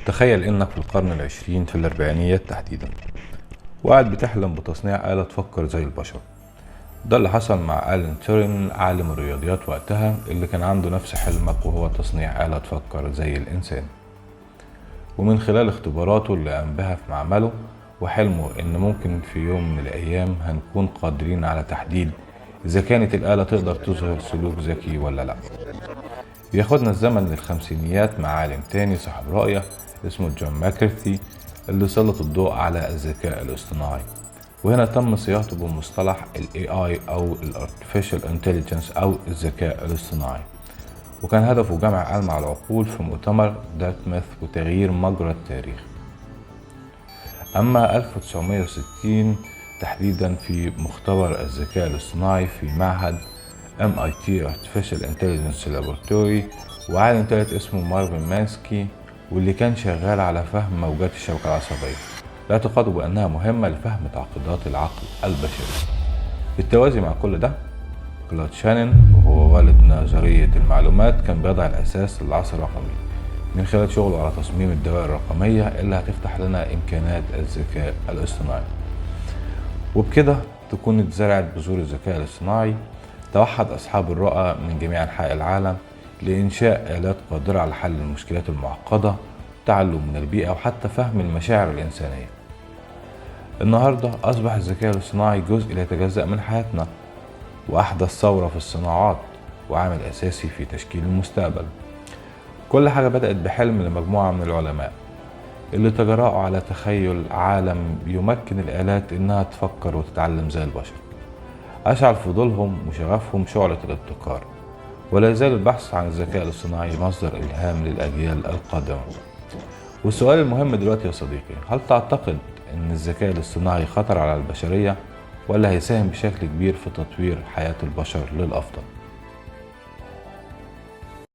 تخيل انك في القرن العشرين في الاربعينيات تحديدا، وقاعد بتحلم بتصنيع آلة تفكر زي البشر. ده اللي حصل مع ألان تورين، عالم الرياضيات وقتها، اللي كان عنده نفس حلمك، وهو تصنيع آلة تفكر زي الإنسان. ومن خلال اختباراته اللي قام بها في معمله وحلمه إن ممكن في يوم من الأيام هنكون قادرين على تحديد إذا كانت الآلة تقدر تظهر سلوك ذكي ولا لأ. بياخدنا الزمن للخمسينيات مع عالم تاني صاحب رؤية اسمه جون ماكارثي، اللي سلط الضوء على الذكاء الاصطناعي، وهنا تم صياغته بمصطلح ال AI أو ال Artificial Intelligence أو الذكاء الاصطناعي. وكان هدفه جمع ألمع العقول في مؤتمر دارتموث وتغيير مجرى التاريخ. أما 1960 تحديدا في مختبر الذكاء الاصطناعي في معهد MIT Artificial Intelligence Laboratory، وعالم تالت اسمه مارفن مانسكي، واللي كان شغال على فهم موجات الشبكة العصبية لاعتقاده بأنها مهمة لفهم تعقيدات العقل البشري. بالتوازي مع كل ده، كلود شانون، وهو والد نظرية المعلومات، كان بيضع الأساس للعصر الرقمي من خلال شغله على تصميم الدوائر الرقمية اللي هتفتح لنا إمكانات الذكاء الاصطناعي. وبكده تكون اتزرعت بذور الذكاء الاصطناعي. توحد أصحاب الرؤى من جميع أنحاء العالم لإنشاء آلات قادرة على حل المشكلات المعقدة، التعلم من البيئة، وحتى فهم المشاعر الإنسانية. النهاردة أصبح الذكاء الاصطناعي جزء لا يتجزأ من حياتنا، وأحدث ثورة في الصناعات، وعامل أساسي في تشكيل المستقبل. كل حاجة بدأت بحلم لمجموعة من العلماء اللي تجرأوا على تخيل عالم يمكن الآلات إنها تفكر وتتعلم زي البشر. أشعل فضولهم وشغفهم شعلة الابتكار، ولا يزال البحث عن الذكاء الاصطناعي مصدر إلهام للأجيال القادمة. والسؤال المهم دلوقتي يا صديقي، هل تعتقد أن الذكاء الاصطناعي خطر على البشرية، ولا هيساهم بشكل كبير في تطوير حياة البشر للأفضل؟